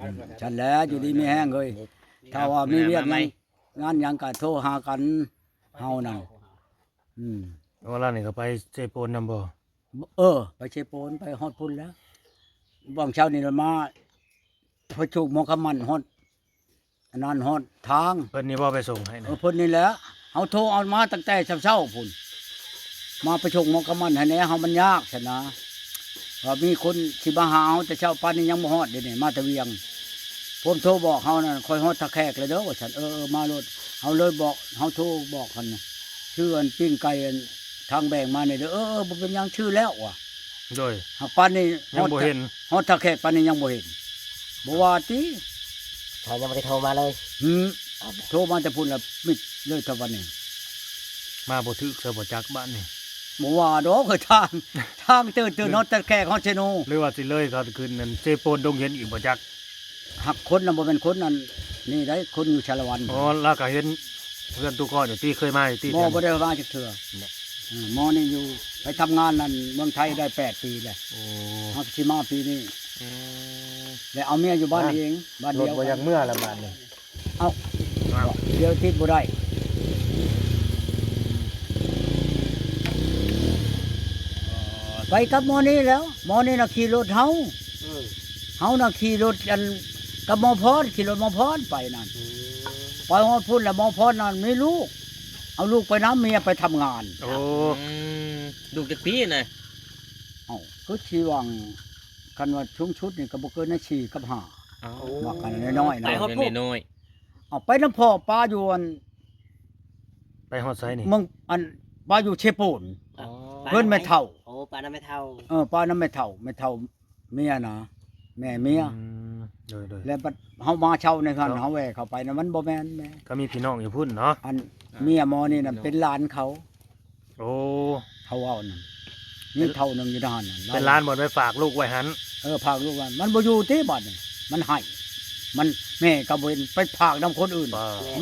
อืม ฉันแหละ อยู่ดีมีแฮงเฮ้ย ถ้าว่ามีเวียกหยังงานหยังก็โทรหากัน เฮานั่น อืม ว่าลาวนี่ก็ไปเซโปนนำบ่? เออ ไปเซโปน ไปฮอดพุ้นแล้ว บ่างเช้านี่ละมา พอโชคหมอคำมันฮอด อันนั้นฮอดทาง เพิ่นนี่บ่ไปส่งให้นะ เออ เพิ่นนี่แหละ เฮาโทรเอามาตั้งแต่เช้าๆ พุ้น มาไปส่งหมอคำมันให้แหน่ เฮามันยากซั่นนะ ว่ามีคนสิมาหาเฮาแต่เช้า ปานนี้ยังบ่ฮอดเด้นี่ มาแต่เวียง ผมโทรบอกเฮานั่น "ข้อยฮอดท่าแขกแล้วเด้อ" ว่าซั่น "เออๆ มาโลด" เฮาเลยบอก เฮาโทรบอกหั่นนะ "ซื้ออันปิ้งไก่อันทางแบ่งมานี่เด้อ" "เออๆ บ่เป็นหยัง ซื้อแล้ว" ว่า โดย หากปานนี้ ยังบ่เห็น ฮอดท่าแขกปานนี้ยังบ่เห็น บ่ว่าติ เขายังบ่ได้โทรมาเลย อืม โทรมาแต่พุ้นละ มิดเลยเท่าปานนี้ มาบ่ถึกซะบ่จักบาดนี้ บ่ว่าดอก ทาง ทางเตินๆ ฮอดท่าแขก ฮอดเซโน หรือว่าสิเลยเขาขึ้นนั่น เซโปนดงเย็นอีกบ่จัก หักคนน่ะบ่แม่นคนนั่นนี่ได้ คนอยู่ชาละวัน อ๋อ ลาวก็เห็นเฮือนตู้ก้อนอยู่ติ เคยมาอยู่ติ บ่ แถวนี้ บ่ได้มาจักเทื่อ บ่ เออ หมอนี่อยู่ ไปทำงานนั่นเมืองไทยได้แปดปีแล้ว โอ้ เฮาสิมาปีนี้ อืม แล้วเอาเมียอยู่บ้านเอง บ้านเดียวกัน รถบ่อยากเมือละบาดนี้ เอ้า เดี๋ยวติดบ่ได้ ไปกับหมอนี่แล้ว หมอนี่น่ะขี่รถเฮา เออ เฮาน่ะขี่รถอัน กับหมอพร ขี่รถหมอพรไปนั่น อืม ไปฮอดพุ้นแล้วหมอพรนั่นมีลูก เอาลูกไปนำ เมียไปทำงาน โอ้ อืม ลูกจักปีนะ เอ้า คือสิหวัง คันว่าสูงสุดนี่ก็บ่เกินในสี่กับห้า อ๋อ ว่ากันน้อยๆ นะ ไปฮอดพุ้น น้อยๆ เอาไปนำพ่อ ป้าอยู่อัน ไปฮอดไสนี่ เมืองอัน ป้าอยู่เชโปน อ๋อ เพิ่นแม่เฒ่า โอ้ ป้านำแม่เฒ่า เออ ป้านำแม่เฒ่า แม่เฒ่าเมียนะ แม่เมีย อืม โดยๆ แล้วบัดเฮามาเช่าในหั่น เนาะ เฮาแว่เข้าไปนะ มันบ่แม่นแม่ ก็มีพี่น้องอยู่พุ้นเนาะ อัน อ่า เมียหมอนี่น่ะ พี่น้อง เป็นหลานเขา โอ้ เขาเว้านั่น ມີເຖົ້າໜຶ່ງຢູ່ໃນຫັ້ນນະ ເປັນຫຼານບໍ່ໄປຝາກລູກໄວ້ຫັ້ນ. ເອີ ຝາກລູກໄວ້ ມັນບໍ່ຢູ່ຕິບາດນີ້ ມັນໃຫ້ ມັນ ແມ່ກໍບໍ່ເຫັນ ໄປຝາກນຳຄົນອື່ນ.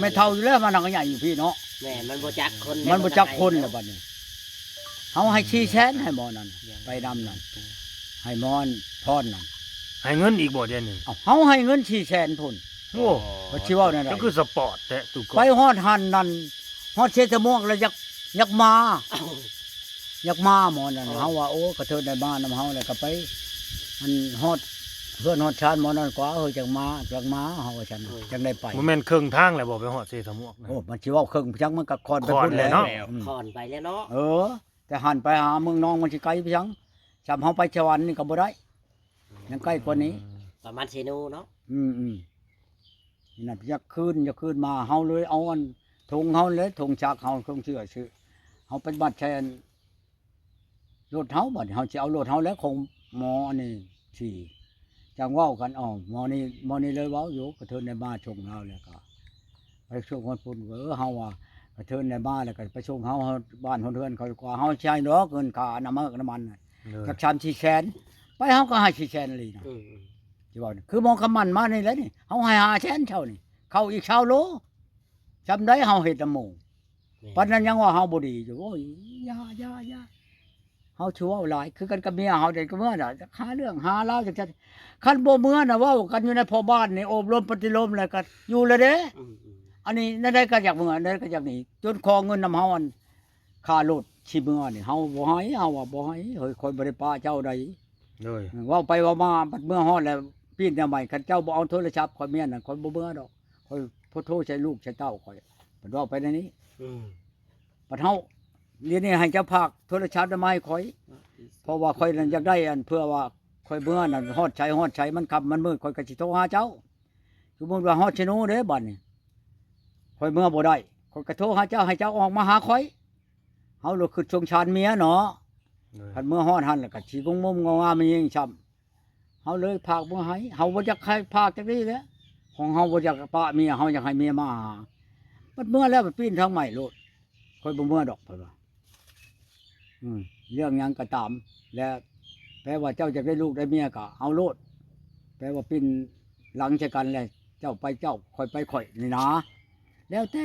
ແມ່ເຖົ້າຢູ່ແລ້ວ ມານັ່ງໃຫຍ່ຢູ່ພີ້ເນາະ. ແມ່ນ ມັນບໍ່ຈັກຄົນ ມັນບໍ່ຈັກຄົນແລ້ວບາດນີ້. ເຮົາໃຫ້ສີ່ແສນໃຫ້ໝໍນັ້ນ ໄປນຳນັ້ນ ໃຫ້ໝໍພອນນັ້ນ. ໃຫ້ເງິນອີກບໍ່ດຽວນີ້? ເອົ້າ ເຮົາໃຫ້ເງິນສີ່ແສນພຸ້ນ. ໂອ້ ເພິ່ນຊິເວົ້າແນວໃດ? ກໍຄືສະປອດແທ້ ໄປຮອດຫັ້ນນັ້ນ ຮອດເຊຕະມ່ວງແລ້ວ ຢາກ ຢາກມາ ຢາກມາໝໍນັ້ນ. ເຮົາວ່າ ໂອ້ ກະເທີນໄດ້ມານຳເຮົາແລ້ວ ກະໄປ ອັນ ຮອດເຮືອນຮອດຊານໝໍນັ້ນກວ່າ ເຮີຍ ຈັ່ງມາ ຈັ່ງມາ ເຮົາວ່າຊັ້ນ ຈັ່ງໄດ້ໄປ. ບໍ່ແມ່ນເຄິ່ງທາງແລ້ວບໍ່ ໄປຮອດເຊຕະມ່ວງນະ? ໂອ້ ມັນຊິເວົ້າເຄິ່ງໄປຈັ່ງ ມັນກະຄ່ອນໄປພຸ້ນແລ້ວເນາະ. ອືມ ຄ່ອນໄປແລ້ວເນາະ. ເອີ ແຕ່ຫັ້ນໄປຫາເມືອງນອງມັນຊິໄກໄປຈັ່ງ ຊ່ຳເຮົາໄປສະຫວັນນີ້ກໍບໍ່ໄດ້ ຍັງໃກ້ກວ່ານີ້ ປະມານເຊໂນເນາະ. ອືມໆ ນີ້ນະ ຢາກຄືນ ຢາກຄືນມາ ເຮົາເລີຍເອົາອັນຖົງເຮົາແຫຼະ ຖົງຈັກເຮົາ ຖົງເຊື້ອ ເຮົາໄປມັດໃສ່ອັນລົດເຮົາ. ບາດນີ້ເຮົາຊິເອົາລົດເຮົາແຫຼະ ຂອງໝໍອັນນີ້ຂີ່ ຈັ່ງເວົ້າກັນ. ເອົາ ໝໍນີ້ ໝໍນີ້ເລີຍເວົ້າຢູ່ ກະເທີນໄດ້ມາສົ່ງລາວແລ້ວກະ ໄປສົ່ງຮອດພຸ້ນ ເອີ ເຮົາວ່າກະເທີນໄດ້ມາແລ້ວກະໄປສົ່ງເຮົາຮອດບ້ານຮອດເຮືອນເຂົາກວ່າ ເຮົາໃຊ້ດອກເງິນຄ່ານ້ຳເມືອກນ້ຳມັນນະ ຈັກສາມສີ່ແສນ ໄປເຮົາກໍໃຫ້ສີ່ແສນອີ່ຫຼີນະ. ອືມ ຊິເວົ້າຄືໝໍຄຳໝັ້ນມານີ້ແຫຼະນີ້ ເຮົາໃຫ້ຫ້າແສນເຊົານີ້ ເຂົ້າອີກຊາວໂລ ຊ່ຳໃດເຮົາເຮັດນຳໝູ່. ປານນັ້ນຍັງວ່າເຮົາບໍ່ດີຢູ່. ໂອ້ຍ ຢ່າ ຢ່າ ຢ່າ ເຮົາຊິເວົ້າຫຼາຍ ຄືກັນກັບເມຍເຮົາເດ້ ກໍເມືອນະ ຫາເລື່ອງຫາລາວຈັ່ງຊັ້ນ. ຄັນບໍ່ເມືອນະ ເວົ້າກັນຢູ່ໃນພໍ່ບ້ານນີ້ ໂອບລົມປະຕິລົມແລ້ວກໍຢູ່ແລ້ວເດ້. ອືມໆ ອັນນີ້ແນວໃດກໍຢາກເມືອ ແນວໃດກໍຢາກໜີ ຈົນຂໍເງິນນຳເຮົາ ອັນຄ່າລົດຊິເມືອນີ້ ເຮົາບໍ່ໃຫ້ ເຮົາວ່າບໍ່ໃຫ້. ເຮີ້ຍ ຂ້ອຍບໍ່ໄດ້ປະເຈົ້າໃດ. ໂດຍ ເວົ້າໄປເວົ້າມາ ບັດເມືອຮອດແລ້ວ ປີ້ນແນວໃໝ່ ຄັນເຈົ້າບໍ່ເອົາໂທລະສັບຂ້ອຍເມຍນັ້ນ ຂ້ອຍບໍ່ເມືອດອກ ຂ້ອຍໂທໃສ່ລູກໃສ່ເຕົ້າຂ້ອຍ ເພິ່ນເວົ້າໄປແນວນີ້. ອືມ ບັດເຮົາ ດຽວນີ້ໃຫ້ເຈົ້າຝາກໂທລະສັບມາໃຫ້ຂ້ອຍ ເພາະວ່າຂ້ອຍນັ້ນຢາກໄດ້ອັນ ເພື່ອວ່າຂ້ອຍເມືອນັ້ນ ຮອດໃສຮອດໃສ ມັນຄ່ຳມັນມືດ ຂ້ອຍກໍຊິໂທຫາເຈົ້າ. ສົມມຸດວ່າຮອດເຊໂນເດ້ ບາດນີ້ຂ້ອຍເມືອບໍ່ໄດ້ ຂ້ອຍກໍໂທຫາເຈົ້າ ໃຫ້ເຈົ້າອອກມາຫາຂ້ອຍ. ເຮົາລະຄິດສົງສານເມຍເນາະ. ໂດຍ ຄັນເມືອຮອດຫັ້ນລະກໍຊິງຸ້ມງຸ້ມງໍງາມແມ່ຍິງຊ້ຳ. ເຮົາເລີຍຝາກເມືອໃຫ້ ເຮົາບໍ່ຢາກໃຫ້ຝາກຈັກນີ້ແຫຼະ ຂອງເຮົາບໍ່ຢາກປະເມຍ ເຮົາຢາກໃຫ້ເມຍມາຫາ. ບັດເມືອແລ້ວໄປປີ້ນທາງໃໝ່ໂລດ ຂ້ອຍບໍ່ເມືອດອກ ເພິ່ນວ່າ. ອືມ ເລື່ອງຫຍັງກໍຕາມ ແລະ ແປວ່າເຈົ້າຢາກໄດ້ລູກໄດ້ເມຍກໍເອົາໂລດ ແປວ່າປິ່ນຫຼັງໃສ່ກັນແຫຼະ ເຈົ້າໄປເຈົ້າ ຂ້ອຍໄປຂ້ອຍນີ້ນາ ແລ້ວແຕ່.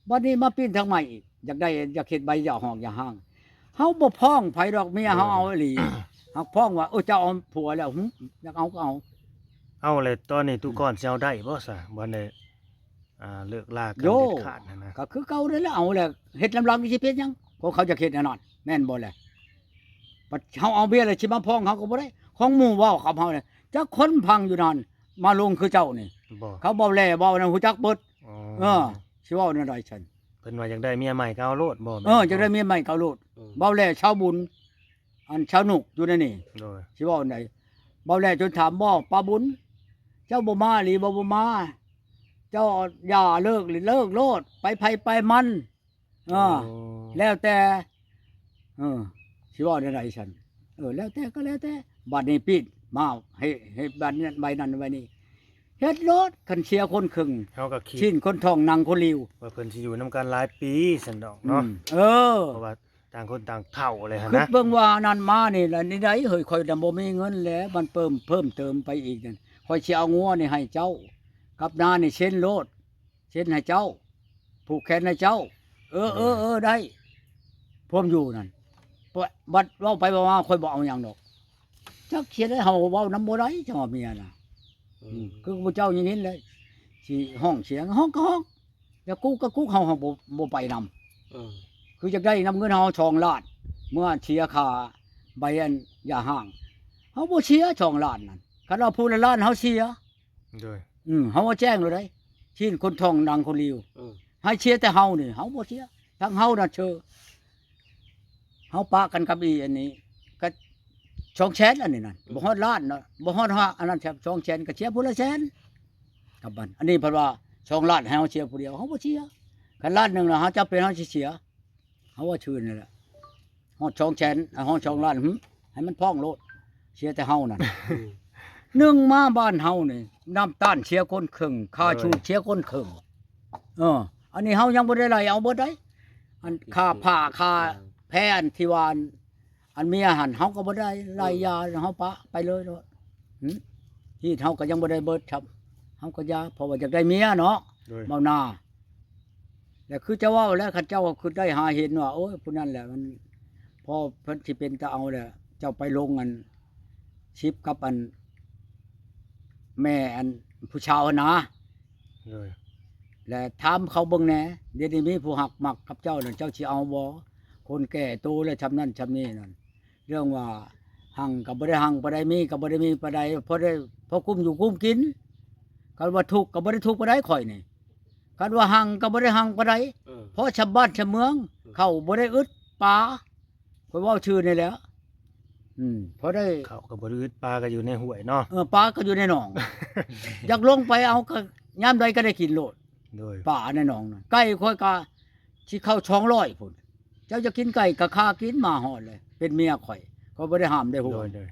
ບັດນີ້ມາປິ່ນທາງໃໝ່ອີກ ຢາກໄດ້ ຢາກເຮັດໃບຢາຫອກຢາຮ້າງ. ເຮົາບໍ່ຟ້ອງໃຜດອກ ເມຍເຮົາເອົາອີ່ຫຼີ ຫາກຟ້ອງວ່າ ເອີ ເຈົ້າເອົາຜົວແລ້ວ ຫຶ ຢາກເອົາກໍເອົາ. ເອົາແລ້ວຕອນນີ້ ອືມ ຕຸກອນຊິເອົາໄດ້ບໍ່ຊະ ບໍ່ໄດ້ ອ່າ ເລີກລາກັນເດັດຂາດຫັ້ນນະ. ກໍຄືເກົ່ານັ້ນແຫຼະ ເອົາແລ້ວເຮັດນຳຫຼັງຊິເປັນຫຍັງ ຂອງເຂົາຢາກເຮັດແນວນັ້ນ ແມ່ນບໍ່ແຫຼະ? ບັດເຮົາເອົາເມຍແລ້ວຊິມາຟ້ອງເຮົາກໍບໍ່ໄດ້ ຂອງໝູ່ເວົ້າກັບເຮົານີ້ ຈັກຄົນຟັງຢູ່ນັ້ນ ມາລົງຄືເຈົ້ານີ້ ເຂົາເວົ້າແຫຼເວົ້ານັ້ນຮູ້ຈັກເບິດ. ເອີ ຊິເວົ້າແນວໃດຊັ້ນ ເພິ່ນວ່າຢາກໄດ້ເມຍໃໝ່ກໍເອົາໂລດບໍ່? ເອີ ຢາກໄດ້ເມຍໃໝ່ກໍເອົາໂລດ ເວົ້າແຫຼຊາວບຸນ ອັນຊາວນຸກຢູ່ໃນນີ້ ໂດຍ ຊິເວົ້າໃດ ເວົ້າແຫຼຈົນຖາມ ບໍ່ ປ້າບຸນ ເຈົ້າບໍ່ມາອີ່ຫຼີບໍ່? ບໍ່ມາ ເຈົ້າຢ່າ ເລີກ ເລີກໂລດ ໄປໃຜໄປມັນ. ເອີ ໂອ້ ແລ້ວແຕ່ ເອີ ຊິເວົ້າແນວໃດຊັ້ນ ເອີ ແລ້ວແຕ່ກໍແລ້ວແຕ່. ບັດນີ້ປິດມາ ເຮັດ ເຮັດບັດນັ້ນໃບນັ້ນໃບນີ້ ເຮັດໂລດ ຄັນເສຍຄົນເຄິ່ງ ເຮົາກໍຄິດ ຊີ້ນຄົນທ້ອງໜັງຄົນລິວ ວ່າເພິ່ນຊິຢູ່ນຳກັນຫຼາຍປີຊັ້ນດອກເນາະ. ອືມ ເອີ ເພາະວ່າຕ່າງຄົນຕ່າງເຖົ້າແລ້ວຫັ້ນນະ ຄິດເບິ່ງວ່ານັ້ນມານີ້ລະ ນີ້ໃດເຮີ້ຍ ຂ້ອຍນະບໍ່ມີເງິນແລ້ວ ມັນເພີ່ມ ເພີ່ມເຕີມໄປອີກນັ້ນ ຂ້ອຍຊິເອົາງົວນີ້ໃຫ້ເຈົ້າ ກັບນານີ້ເຊັນໂລດ ເຊັນໃຫ້ເຈົ້າ ຜູກແຂນໃຫ້ເຈົ້າ. ເອີ ເອີ ເອີ ໄດ້ ພວມຢູ່ນັ້ນ ບັດເວົ້າໄປເວົ້າມາ ຂ້ອຍບໍ່ເອົາຫຍັງດອກ ຈັກເສຍໄດ໋ ເຮົາເວົ້ານຳບໍ່ໄດ້ ຈັ່ງວ່າເມຍນະ. ອືມ ອືມ ຄືພວກເຈົ້າຍັງເຫັນແຫຼະ ຊິຮ້ອງສຽງ ຮ້ອງກໍຮ້ອງ ຢາກກຸກກໍກຸກ ເຮົາ ເຮົາບໍ່ ບໍ່ໄປນຳ. ເອີ ຄືຢາກໄດ້ນຳເງິນເຮົາສອງລ້ານ ເມື່ອເສຍຄ່າໃບອັນຢ່າຮ້າງ ເຮົາບໍ່ເສຍສອງລ້ານນັ້ນ ຄັນເອົາຜູ້ລະລ້ານເຮົາເສຍ. ໂດຍ ອືມ ເຮົາວ່າແຈ້ງໂລດໄດ໋ ຊີ້ນຄົນທ້ອງໜັງຄົນລິວ. ເອີ ໃຫ້ເສຍແຕ່ເຮົານີ້ ເຮົາບໍ່ເສຍ ທັງເຮົານະເຊີ ເຮົາປະກັນກັບອີອັນນີ້ກໍສອງແສນ ອັນນີ້ນັ້ນ ອືມ ບໍ່ຮອດລ້ານເນາະ ບໍ່ຮອດຫ້າ ອັນນັ້ນແຊບ ສອງແສນ ກໍເສຍຜູ້ລະແສນກັບມັນ. ອັນນີ້ເພິ່ນວ່າສອງລ້ານໃຫ້ເຮົາເສຍຜູ້ດຽວ ເຮົາບໍ່ເສຍ ຄັນລ້ານໜຶ່ງນະ ເຮົາຈຳເປັນເຮົາຊິເສຍ. ເຮົາວ່າຊື່ນີ້ແຫຼະ ຮອດສອງແສນ ຮອດສອງລ້ານ ຫຶ ໃຫ້ມັນພ້ອງໂລດ ເສຍແຕ່ເຮົານັ້ນ. ອືມ ໜຶ່ງມາບ້ານເຮົານີ້ ນ້ຳຕານເສຍຄົນເຄິ່ງ ຄ່າ ເອີ ສູດເສຍຄົນເຄິ່ງ. ເອີ ອັນນີ້ເຮົາຍັງບໍ່ໄດ້ໄລ່ເອົາເບິດໃດ໋ ອັນຄ່າຜ້າຄ່າແພອັນທີ່ວ່າ ອັນເມຍຫັ້ນເຮົາກໍບໍ່ໄດ້ໄລ່ ເອີ ຢ່າ ເຮົາປະໄປເລີຍໂລດ. ຫຶ ຮີດເຮົາກໍຍັງບໍ່ໄດ້ເບິດຊ້ຳ ເຮົາກໍຢ່າ ເພາະວ່າຢາກໄດ້ເມຍເນາະ ໂດຍ ເວົ້າໜ້າ. ແລ້ວຄືເຈົ້າເວົ້າແລ້ວ ຄັນເຈົ້າຄິດໄດ້ຫາເຫັນວ່າ ໂອ້ຍ ຜູ້ນັ້ນແຫຼະ ມັນພໍເພິ່ນຊິເປັນຕາເອົາແຫຼະ ເຈົ້າໄປລົງອັນຊິບກັບອັນແມ່ອັນຜູ້ຊາວຫັ້ນນາ ໂດຍ ແລະຖາມເຂົາເບິ່ງແດ່ ດຽວນີ້ມີຜູ້ຮັກມັກກັບເຈົ້ານັ້ນ ເຈົ້າຊິເອົາບໍ່? ຄົນແກ່ໂຕແລ້ວ ຊ່ຳນັ້ນຊ່ຳນີ້ນັ້ນ ເລື່ອງວ່າຮັ່ງກໍບໍ່ໄດ້ຮັ່ງປານໃດ ມີກໍບໍ່ໄດ້ມີປານໃດ ພໍໄດ້ ພໍກຸ້ມຢູ່ກຸ້ມກິນ. ຄັນວ່າທຸກກໍບໍ່ໄດ້ທຸກປານໃດຂ້ອຍນີ້ ຄັນວ່າຮັ່ງກໍບໍ່ໄດ້ຮັ່ງປານໃດ ເອີ ພໍຊຳບ້ານຊຳເມືອງ ເອີ ເຂົ້າບໍ່ໄດ້ອຶດປາ ຂ້ອຍເວົ້າຊື່ນີ້ແຫຼະ. ອືມ ພໍໄດ້ ເຂົ້າກໍບໍ່ໄດ້ອຶດ ປາກໍຢູ່ໃນຫ້ວຍເນາະ ເອີ ປາກໍຢູ່ໃນໜອງ ຢາກລົງໄປເອົາກໍຍາມໃດກໍໄດ້ກິນໂລດ ໂດຍ ປາໃນໜອງນັ້ນ. ໄກ່ຂ້ອຍກໍຊິເຂົ້າສອງຮ້ອຍພຸ້ນ ເຈົ້າຢາກກິນໄກ່ກໍຂ້າກິນ ມາຮອດເລີຍ ເປັນເມຍຂ້ອຍ ຂ້ອຍບໍ່ໄດ້ຫ້າມໄດ້ຫ້ວງ ໂດຍ ໂດຍ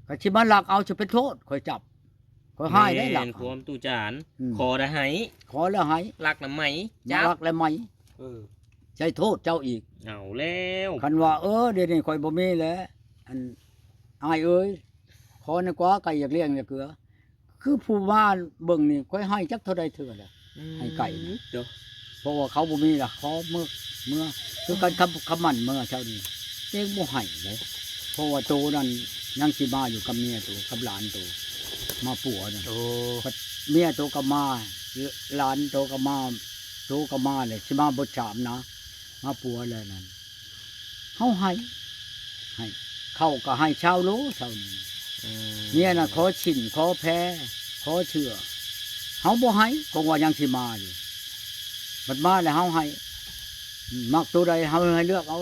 ກໍຊິມາລັກເອົາ ຊິເປັນໂທດ ຂ້ອຍຈັບ ຂ້ອຍຮ້າຍໄດ໋ ແມ່ນ ລັກ ຄວາມຕູ້ຈານ ອືມ ຂໍໄດ້ໃຫ້ ຂໍແລ້ວໃຫ້ ລັກນຳໃໝ ມາລັກແລ້ວໃໝ ເອີ ໃສ່ໂທດເຈົ້າອີກ ເອົາແລ້ວ. ຄັນວ່າ ເອີ ດຽວນີ້ຂ້ອຍບໍ່ມີແລ້ວ ອັນ ອ້າຍເອີຍ ຂໍແດ່ກວ່າ ໄກ່ຢາກລ້ຽງຢາກເກືອ ຄືຜູ້ມາເບິ່ງນີ້ ຂ້ອຍໃຫ້ຈັກເທົ່າໃດເທື່ອແລ້ວ ອືມ ໃຫ້ໄກ່ນີ້ ເຈົ້າ ເພາະວ່າເຂົາບໍ່ມີລະ ຂໍເມືອ ເມືອ ຄືກັນ ຄຳ ຄຳໝັ້ນເມືອເຈົ້ານີ້ ແຕ່ບໍ່ໃຫ້ເລີຍ ເພາະວ່າໂຕນັ້ນຍັງຊິມາຢູ່ກັບເມຍໂຕ ກັບຫຼານໂຕ ມາປົວນັ້ນ ໂອ້ ບັດເມຍໂຕກໍມາ ຫຼານໂຕກໍມາ ໂຕກໍມາແຫຼະ ຊິມາເບິດສາມນະ ມາປົວແລ້ວນັ້ນ ເຮົາໃຫ້ ໃຫ້ ເຂົ້າກໍໃຫ້ຊາວໂລ ຊາວນີ້ ອືມ ເມຍນະຂໍຊິ້ນ ຂໍແພ ຂໍເສື້ອ ເຮົາບໍ່ໃຫ້ ຄົງວ່າຍັງຊິມາຢູ່ ບັດມາແລ້ວເຮົາໃຫ້ ມັກໂຕໃດເຮົາໃຫ້ເລືອກເອົາ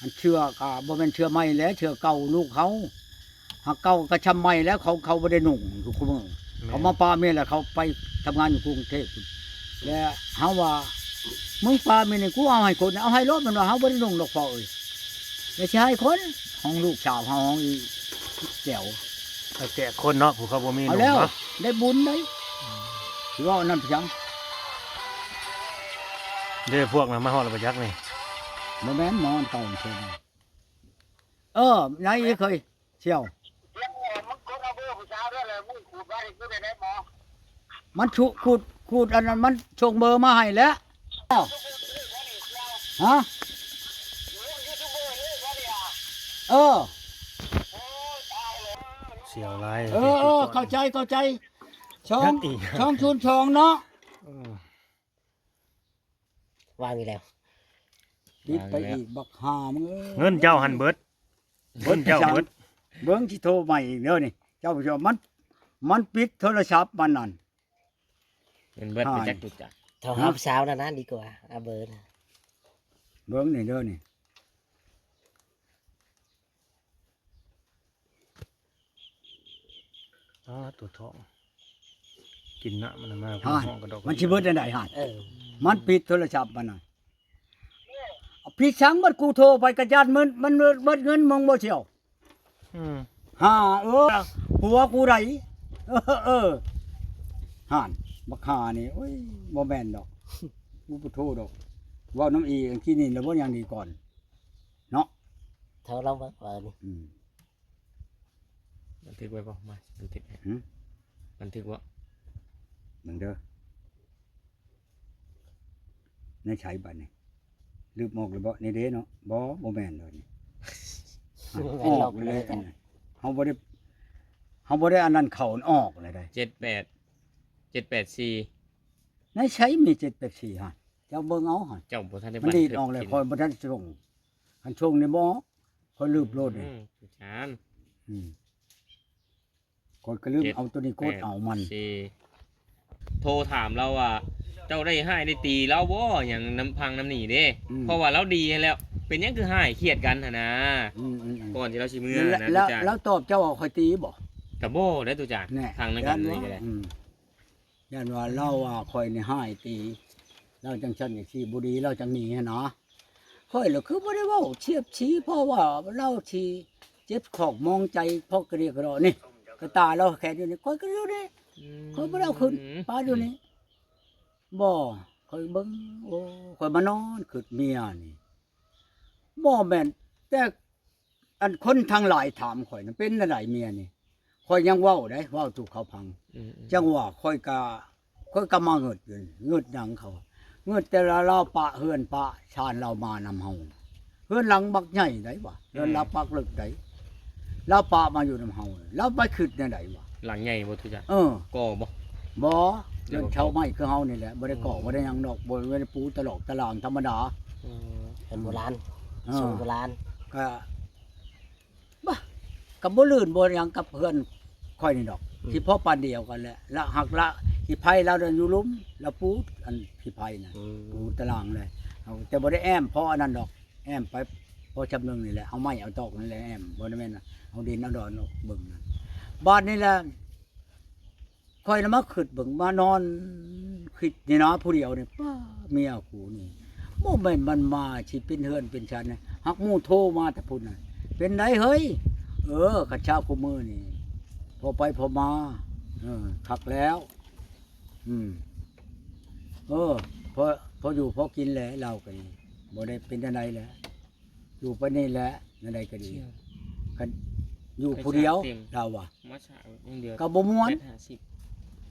ອັນເສື້ອກໍບໍ່ແມ່ນເສື້ອໃໝ່ແຫຼະ ເສື້ອເກົ່າລູກເຮົາ ຫາເກົ່າກໍຊ່ຳໃໝ່ແລ້ວ ເຂົາ ເຂົາບໍ່ໄດ້ນຸ່ງຢູ່ຄູ່ມື້ ແມ່ນ ເຂົາມາປະເມຍແລ້ວ ເຂົາໄປທຳງານຢູ່ກຸງເທບພຸ້ນ ແລ້ວເຮົາວ່າ ມຶງປະເມຍນີ້ ກູເອົາໃຫ້ຄົນ ເອົາໃຫ້ໂລດ ມັນວ່າ ເຮົາບໍ່ໄດ້ນຸ່ງດອກພໍ່ເອີຍ ແລ້ວຊິໃຫ້ຄົນ ຂອງລູກສາວເຮົາ ຂອງອີແກວ ໃຫ້ແຈກຄົນເນາະ ຜູ້ເຂົາບໍ່ມີ ເອົາແລ້ວ ນຸ່ງເນາະ ໄດ້ບຸນໄດ໋ ອືມ ຊິເວົ້າອັນນັ້ນໄປຫຍັງ ເດ້ ພວກນັ້ນມາຮອດແລ້ວບໍ່ຈັກນີ້ ບໍ່ແມ່ນ ມາຮອດເກົ່າເພິ່ນ ເອີ ນາຍອີເຄີຍ ສ່ຽວ ມັນກົດເອົາເບີຜູ້ສາວເດີ ແລ້ວມຶງຂູດໄວ້ໃຫ້ກູແດ່ໄດ໋ໝໍ ມັນຂູດ ຂູດ ຂູດອັນນັ້ນ ມັນສົ່ງເບີມາໃຫ້ແລ້ວ ຮະ ເອີ ສ່ຽວຫຼາຍ ເອີ ເອີ ເຂົ້າໃຈ ເຂົ້າໃຈ ສອງ ສອງສູນສອງເນາະ ເອີ ວາງອີກແລ້ວ ຕິດໄປອີກ ວາງແລ້ວ ບັກຫ່າມຶງເອີຍ ເງິນເຈົ້າຫັ້ນເບິດ ເບິ່ງເຈົ້າເບິດ ເບິ່ງຊິໂທໃໝ່ອີກເດີນີ້ ເຈົ້າຜູ້ຊົມ ມັນ ມັນປິດໂທລະສັບມັນນັ້ນ ເງິນເບິດໄປຈັກຈຸດຈ້ະ ໂທຫາຜູ້ສາວນັ້ນນະດີກວ່າ ເອົາເບີນະ ເບິ່ງນີ້ເດີນີ້ ອ້າ ຕົວທ້ອງ ກິນນ້ຳມັນມາ ຮ້ອນ ຮ້ອງກະດອກ ມັນຊິເບິດແນວໃດຫັ້ນ ເອີ ມັນປິດໂທລະສັບມັນນະ ຜິດສັງ ບັດກູໂທໄປກະຢ້ານມັນ ມັນເບິດເງິນມຶງບໍ່ສ່ຽວ ອືມ ຫາ ເອີ ຜົວກູໃດ ເອີ ເອີ ຫັ້ນ ບັກຫ່ານີ້ ໂອ້ຍ ບໍ່ແມ່ນດອກ ກູບໍ່ໂທດອກ ເວົ້ານຳອີອັນກີ້ນີ້ລະບໍ່ ຍັງດີກ່ອນເນາະ ເທົ່າລອງເບິ່ງວ່ານີ້ ອືມ ບັນທຶກໄວ້ບໍ່? ມາ ບັນທຶກໃຫ້ ຫື? ບັນທຶກບໍ່? ເບິ່ງເດີ ໃນໃສບັດນີ້ ລືບອອກແລ້ວບໍ່? ນີ້ເດ້ເນາະ ບໍ່ ບໍ່ແມ່ນດອກນີ້ ອອກແລ້ວ ເຮົາບໍ່ໄດ້ ເຮົາບໍ່ໄດ້ອັນນັ້ນເຂົ້າ ອອກແລ້ວໃດ໋ ເຈັດແປດ ເຈັດແປດສີ່ ໃນໃສມີເຈັດແປດສີ່ຫັ້ນ ເຈົ້າເບິ່ງເອົາຫັ້ນ ເຈົ້າບໍ່ທັນໄດ້ ມັນດີດອອກແລ້ວ ຂ້ອຍບໍ່ທັນສົ່ງ ຄັນສົ່ງນີ້ບໍ່ອອກ ຂ້ອຍລືບໂລດນີ້ ອືມ ອືມ ຂ້ອຍກໍລືມເອົາໂຕນີ້ກົດເອົາມັນ ໂທຖາມລາວວ່າ ເຈົ້າໄດ້ຮ້າຍໄດ້ຕີລາວບໍ່ ຫຍັງນຳພັງນຳນີ້ເດ້ ອືມ ເພາະວ່າລາວດີຫັ້ນແລ້ວ ເປັນຫຍັງຄືຮ້າຍຄຽດກັນຫັ້ນນາ ອືມໆໆ ກ່ອນທີ່ລາວຊິເມືອນະ ລາວຕອບເຈົ້າວ່າຂ້ອຍຕີບໍ່? ກະບໍ່ໄດ້ ຕູຈານ ທາງນັ້ນກັນນີ້ກະໄດ້ ອືມ ຢ້ານວ່າລາວວ່າຂ້ອຍນີ້ຮ້າຍຕີ ລາວຈັ່ງຊັ້ນຈັ່ງຊີ້ ບໍ່ດີ ລາວຈັ່ງນີ້ຫັ້ນນະ ຂ້ອຍລະຄືບໍ່ໄດ້ເວົ້າສຽບສີ ເພາະວ່າລາວຊິເຈັບຂອກໝອງໃຈ ເພາະກະເດຍກະເດາະນີ້ ກະຕາລາວແຂນຢູ່ນີ້ ຂ້ອຍກະຢູ່ນີ້ ອືມ ຂ້ອຍບໍ່ໄດ້ເອົາຂຶ້ນ ປະຢູ່ນີ້ ອືມ ບໍ່ ຂ້ອຍເບິ່ງ ໂອ້ ຂ້ອຍມານອນຄຶດເມຍນີ້ ບໍ່ແມ່ນແຕ່ ອັນຄົນທັງຫຼາຍຖາມຂ້ອຍນະ ເປັນແນວໃດເມຍນີ້? ຂ້ອຍຍັງເວົ້າໄດ໋ ເວົ້າສູ່ເຂົາຟັງ. ອືມໆ ຈັ່ງວ່າຂ້ອຍກະ ຂ້ອຍກະມາເງິດຢູ່ ເງິດຫຍັງເຂົາ ເງິດແຕ່ລາວປະເຮືອນປະຊານລາວມານຳເຮົາ. ເຮືອນຫຼັງບັກໃຫຍ່ໃດວະ ເຮືອນ ອືມ ຫຼັງບັກເລິກໃດ ລາວປະມາຢູ່ນຳເຮົາ ລາວໄປຄິດແນວໃດວະ? ຫຼັງໃຫຍ່ບໍ່ທຸກຢ່າງ? ເອີ ກໍ່ບໍ່? ບໍ່ ເຮືອນເຊົ່າໄມ້ຄືເຮົານີ້ແຫຼະ ບໍ່ໄດ້ກໍ່ ອືມ ບໍ່ໄດ້ຫຍັງດອກ ບໍ່ໄດ້ປູຕະຫຼອກຕະຫຼາງທຳມະດາ. ອືມ ເຮືອນໂບລານ ເອີ ຊົງໂບລານ ກະ ບະ ກໍບໍ່ລື່ນບໍ່ຫຍັງກັບເຮືອນຂ້ອຍນີ້ດອກ ອືມ ທີ່ພໍປານດຽວກັນແຫຼະ ລະຫັກລະຂີ້ໄພລາວນັ້ນຢູ່ລຸ່ມ ລາວປູອັນຂີ້ໄພນະ ອືມ ປູຕະລາງແຫຼະ ເອົາ ແຕ່ບໍ່ໄດ້ແອ້ມພໍອັນນັ້ນດອກ ແອ້ມໄປພໍຈຳໜຶ່ງນີ້ແຫຼະ ເອົາໄມ້ເອົາຕອກນີ້ແຫຼະແອ້ມ ບໍ່ໄດ້ແມ່ນເອົາດິນເອົາດອນອອກເບິ່ງນັ້ນ. ບາດນີ້ແຫຼະ ຂ້ອຍນະມາຄິດເບິ່ງ ມານອນຄິດນີ້ນະ ຜູ້ດຽວນີ້ ປ້າ ເມຍກູນີ້ ບໍ່ແມ່ນມັນມາຊິເປັນເຮືອນເປັນຊານນະ ຫາກໝູ່ໂທມາແຕ່ພຸ້ນນະ ເປັນໃດເຮີ້ຍ? ເອີ ຄັນຊາວຄູ່ມື້ນີ້ ພໍໄປພໍມາ ເອີ ຄັກແລ້ວ ອືມ ເອີ ພໍ ພໍຢູ່ພໍກິນແຫຼະ ລາວກໍດີ ບໍ່ໄດ້ເປັນຈັ່ງໃດແຫຼະ. ຢູ່ໄປນີ້ແຫຼະ ແນວໃດກໍດີ ຄັນຢູ່ຜູ້ດຽວ ລາວວ່າ ມາສາວຍັງເດືອ ກໍບໍ່ມ່ວນ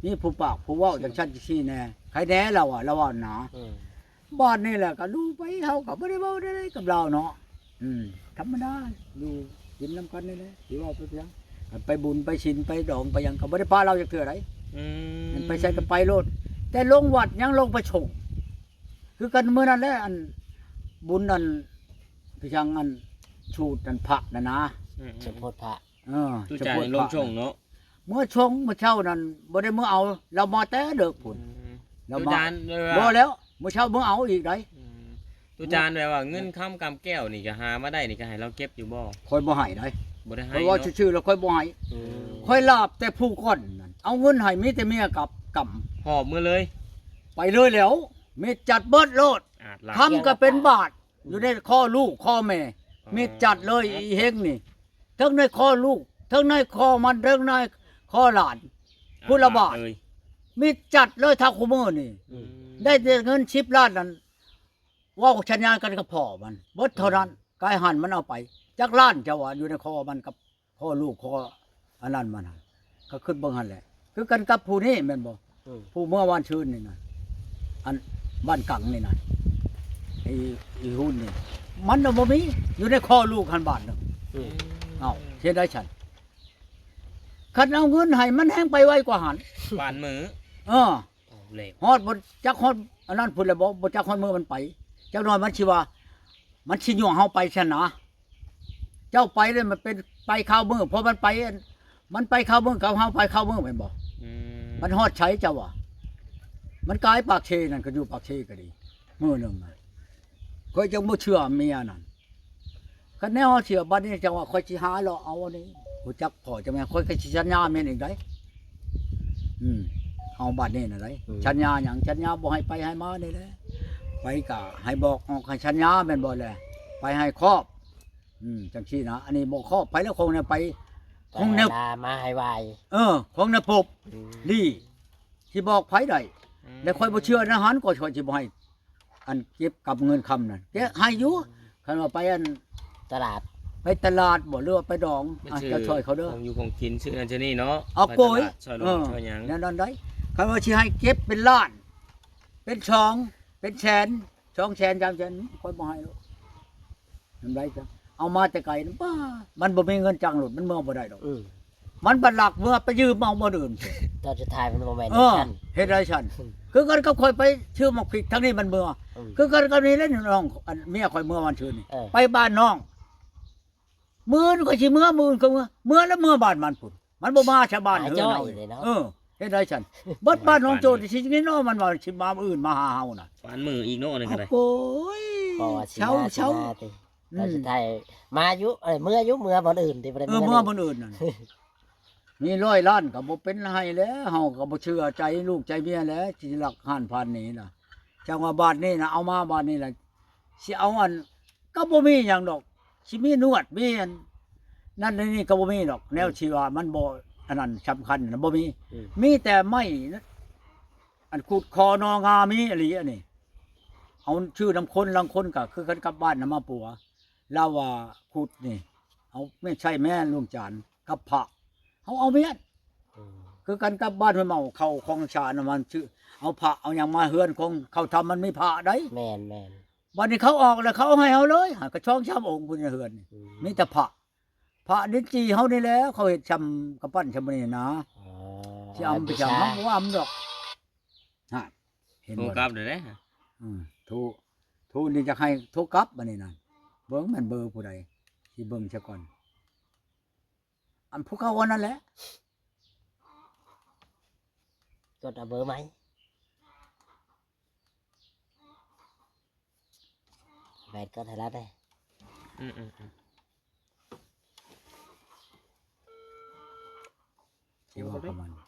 ມີຜູ້ປາກຜູ້ເວົ້າຈັ່ງຊັ້ນຈັ່ງຊີ້ແດ່ ໃຄແດ່ ລາວວ່າ ລາວເວົ້ານະ. ອືມ ບາດນີ້ແຫຼະ ກໍດູໄປ ເຮົາກໍບໍ່ໄດ້ເວົ້າໄດ້ກັບລາວເນາະ ອືມ ທຳມະດາ ຢູ່ກິນນຳກັນນີ້ແຫຼະ ຊິເວົ້າໄປພຽງ ຄັນໄປບຸນໄປສິນໄປດອງໄປຫຍັງ ກໍບໍ່ໄດ້ປະລາວຈັກເທື່ອໃດ. ອືມ ມັນໄປໃສກໍໄປໂລດ ແຕ່ລົງວັດຍັງລົງໄປຊົງ ຄືກັນມື້ນັ້ນແຫຼະ ອັນບຸນອັນ ຄືຫຍັງ ອັນສູດອັນພະນັ້ນນະ ອືມໆ ສົມໂພດພະ ເອີ ຕູ້ຈານ ສົມໂພດພະ ລົງຊົງເນາະ ເມື່ອຊົງ ເມື່ອເຊົ້ານັ້ນບໍ່ໄດ້ເມືອເອົາ ລາວມາແຕ່ເດິກພຸ້ນ ອືມ ລາວມາ ຕູ້ຈານ ບໍ່ແລ້ວ ມື້ເຊົ້າເມືອເອົາອີກໃດ໋. ອືມ ຕູ້ຈານ ແບບວ່າເງິນຄຳກຳແກ້ວນີ້ ກໍຫາມາໄດ້ນີ້ ກໍໃຫ້ລາວເກັບຢູ່ບໍ່? ຂ້ອຍບໍ່ໃຫ້ໃດ໋ ບໍ່ໄດ້ໃຫ້ ຂ້ອຍເວົ້າຊື່ໆ ແລ້ວຂ້ອຍບໍ່ໃຫ້. ອືມ ຂ້ອຍລາບແຕ່ຜູ້ກ່ອນນັ້ນ ເອົາເງິນໃຫ້ມີແຕ່ເມຍກັບກຳ ຫອບເມືອເລີຍ ໄປເລີຍແລ້ວ ມິດຈັດເບິດໂລດ ອາດລະ ຄຳກໍເປັນບາດ ອືມ ຢູ່ໃນຄໍລູກຄໍແມ່ ອໍ ມິດຈັດເລີຍ ອີເຮັງນີ້ ເທິງໃນຄໍລູກ ເທິງໃນຄໍມັນ ເທິງໃນຄໍຫຼານ ອາດ ພຸ້ນລະບາດ ເລີຍ ມິດຈັດເລີຍ ເທົ່າຄູ່ມື້ນີ້ ອືມ ໄດ້ແຕ່ເງິນສິບລ້ານນັ້ນ ເວົ້າສັນຍາກັນກັບພໍ່ມັນ ເບິດເທົ່ານັ້ນ ອືມ ກາຍຫັນມັນເອົາໄປ ຈັກລ້ານ ເຈົ້າວ່າຢູ່ໃນຄໍມັນກັບ ຂໍ້ລູກຂໍ້ອັນນັ້ນມັນຫັ້ນ ກໍຄິດເບິ່ງຫັ້ນແຫຼະ ຄືກັນກັບຜູ້ນີ້ແມ່ນບໍ່? ອືມ ຜູ້ເມື່ອວານຊືນນີ້ນະ ອັນບ້ານກັງນີ້ນະ ໄອ້ ອີຮຸ່ນນີ້ ມັນນະບໍ່ມີ ຢູ່ໃນຂໍ້ລູກຫັ້ນບາດໜຶ່ງ. ອືມ ເອົ້າ ເຮັດໄດ້ຊັ້ນ ຄັນເອົາເງິນໃຫ້ມັນແຮ່ງໄປໄວກວ່າຫັ້ນ ປານມື້ ເອີ ເອົາແລ້ວ ຮອດບໍ່ຈັກຮອດອັນນັ້ນພຸ້ນແລ້ວບໍ່ ບໍ່ຈັກຮອດມື້ມັນໄປ ຈັກໜ້ອຍມັນຊິວ່າ ມັນຊິຍົວເຮົາໄປຊັ້ນນະ ເຈົ້າໄປແລ້ວມັນເປັນໄປຄາວມື້ ເພາະມັນໄປ ມັນໄປຄາວມື້ ເຂົາເຮົາໄປຄາວມື້ແມ່ນບໍ່? ອືມ ມັນຮອດໃສເຈົ້າວ່າ ມັນກາຍປາກເຊນັ້ນ ກໍຢູ່ປາກເຊກໍດີ ມື້ໜຶ່ງນະ ຂ້ອຍຈັ່ງບໍ່ເຊື່ອເມຍນັ້ນ ຄັນແນວເຮົາເຊື່ອ ບັດນີ້ຈັ່ງວ່າຂ້ອຍຊິຫາເລາະເອົາອັນນີ້ ຮູ້ຈັກພໍ່ຈັກແມ່ ຂ້ອຍກໍຊິສັນຍາແມ່ນອີກໃດ ອືມ ເອົາບັດນີ້ນະໃດ ອືມ ສັນຍາຫຍັງ ສັນຍາບໍ່ໃຫ້ໄປໃຫ້ມານີ້ແຫຼະ ໄປກໍໃຫ້ບອກອອກໃຫ້ສັນຍາແມ່ນບໍ່ແລະ ໄປໃຫ້ຄອບ ອືມ ຈັ່ງຊີ້ນະ ອັນນີ້ບໍ່ຄອບໃຜແລ້ວ ຂອງແນວໄປ ຂອງແນວ ມາໃຫ້ໄວ ເອີ ຂອງແນວພົບ ອືມ ດີ ຊິບອກໃຜໄດ້ ອືມ ແລ້ວຂ້ອຍບໍ່ເຊື່ອໃນຫັ້ນ ກໍຂ້ອຍຊິບໍ່ໃຫ້ ອັນເກັບກັບເງິນຄຳນັ້ນ ແກໃຫ້ຢູ່ ອືມ ຄັນວ່າໄປອັນຕະຫຼາດ ໄປຕະຫຼາດບໍ່ ຫຼືວ່າໄປດອງ ໄປ ອ່ະ ຊື້ ຈະຊ່ອຍເຂົາເດີ ຂອງຢູ່ຂອງກິນ ຊື້ນັ້ນຊື້ນີ້ເນາະ ເອົາໂກຍ ໄປຕະຫຼາດ ຊ່ອຍລົງ ເອີ ຊ່ອຍຫຍັງ ແນວນັ້ນໄດ໋ ຄັນວ່າຊິໃຫ້ເກັບເປັນລ້ານ ເປັນສອງ ເປັນແສນ ສອງແສນ ສາມແສນ ຂ້ອຍບໍ່ໃຫ້ດອກ ນຳໃດຊະ ເອົາມາແຕ່ໄກນຳ ປ້າ ມັນບໍ່ມີເງິນຈ້າງລົດ ມັນເມືອບໍ່ໄດ້ດອກ ອືມ ມັນບັດລັກເມືອໄປຢືມເອົາບ່ອນອື່ນ ຕອນສຸດທ້າຍມັນບໍ່ແມ່ນ ເອີ ຈັ່ງຊັ້ນ ເຮັດໄດ້ຊັ້ນ ອືມ ຄືກັນກັບຂ້ອຍໄປຊື້ໝາກພິກທາງນີ້ມັນເມືອ ອືມ ຄືກັນກັບນີ້ແຫຼະນ້ອງ ອັນເມຍຂ້ອຍເມືອວານຊືນນີ້ ເອີ ໄປບ້ານນ້ອງ ມື້ອື່ນຂ້ອຍຊິເມືອ ມື້ອື່ນກໍເມືອ ເມືອແລ້ວເມືອບ້ານມັນພຸ້ນ ມັນບໍ່ມາຊະບ້ານເຮືອນເຮົາ ເອີ ເຮັດໄດ້ຊັ້ນ ເບິດບ້ານນ້ອງໂຈນຊິກິນເນາະ ມັນວ່າຊິມາມື້ອື່ນມາຫາເຮົານະ ປານມື້ອີກເນາະ ອັນນີ້ກໍໄດ້ ໂອ້ຍ ເຊົາ ເຊົາ ອືມ ຕອນສຸດທ້າຍມາຢູ່ ເອີ ເມືອຢູ່ ເມືອບ່ອນອື່ນຕິ ບໍ່ໄດ້ ເອີ ເມືອບ່ອນອື່ນນັ້ນ ມີຮ້ອຍລ້ານກໍບໍ່ເປັນໃຫ້ແລ້ວ ເຮົາກໍບໍ່ເຊື່ອໃຈລູກໃຈເມຍແລ້ວ ຊິລັກຮ້ານຜ່ານນີ້ນະ ຈັ່ງວ່າບາດນີ້ນະ ເອົາມາບາດນີ້ລະ ຊິເອົາອັນ ກໍບໍ່ມີຫຍັງດອກ ຊິມີນວດ ມີອັນນັ້ນອັນນີ້ກໍບໍ່ມີດອກ ອືມ ແນວທີ່ວ່າມັນບໍ່ອັນນັ້ນສຳຄັນນະ ບໍ່ມີ ອືມ ມີແຕ່ໄມ້ ອັນຂຸດຄໍໜໍ່ງາມີອີ່ຫຼີອັນນີ້ ເອົາຊື້ນຳຄົນ ລາງຄົນກໍຄືກັນກັບບ້ານນຳມາປົວ ລາວວ່າຂຸດນີ້ ເອົາແມ່ນໃຊ້ແມ່ນລວງຈານກັບພະ ເຮົາເອົາແມ່ນ ອືມ ຄືກັນກັບບ້ານຫ້ວຍເມົາ ເຂົ້າຂອງຊານະ ມັນຊື້ ເອົາພະເອົາຫຍັງມາເຮືອນຂອງເຂົາທຳ ມັນມີພະໄດ໋ ແມ່ນໆ ບັດນີ້ເຂົາອອກແລ້ວ ເຂົາເອົາໃຫ້ເຮົາເລີຍ ຫາກະຊອງຊາມອົງພຸ້ນໃນເຮືອນນີ້ ອືມ ມີແຕ່ພະ ພະດິນຈີ່ເຮົານີ້ແຫຼະ ເຂົາເຮັດຊ່ຳກຳປັ້ນຊ່ຳນີ້ນະ ອໍ ຊິອຳໄປຈັ່ງ ເຮົາບໍ່ອຳດອກ ຫັ້ນ ເຫັນ ໂທ ບໍ່ ກັບເດ້ ອືມ ໂທ ໂທນີ້ຈະໃຫ້ໂທກັບບັດນີ້ນະ ເບິ່ງແມ່ນເບີຜູ້ໃດ ຊິເບິ່ງຊະກ່ອນ ອັນຜູ້ເກົ່າອັນນັ້ນແຫຼະ ກົດເອົາເບີໃໝ່ ແບດກໍໄທລັດເດ້ ອືມໆໆ ຊິວ່າປະມານ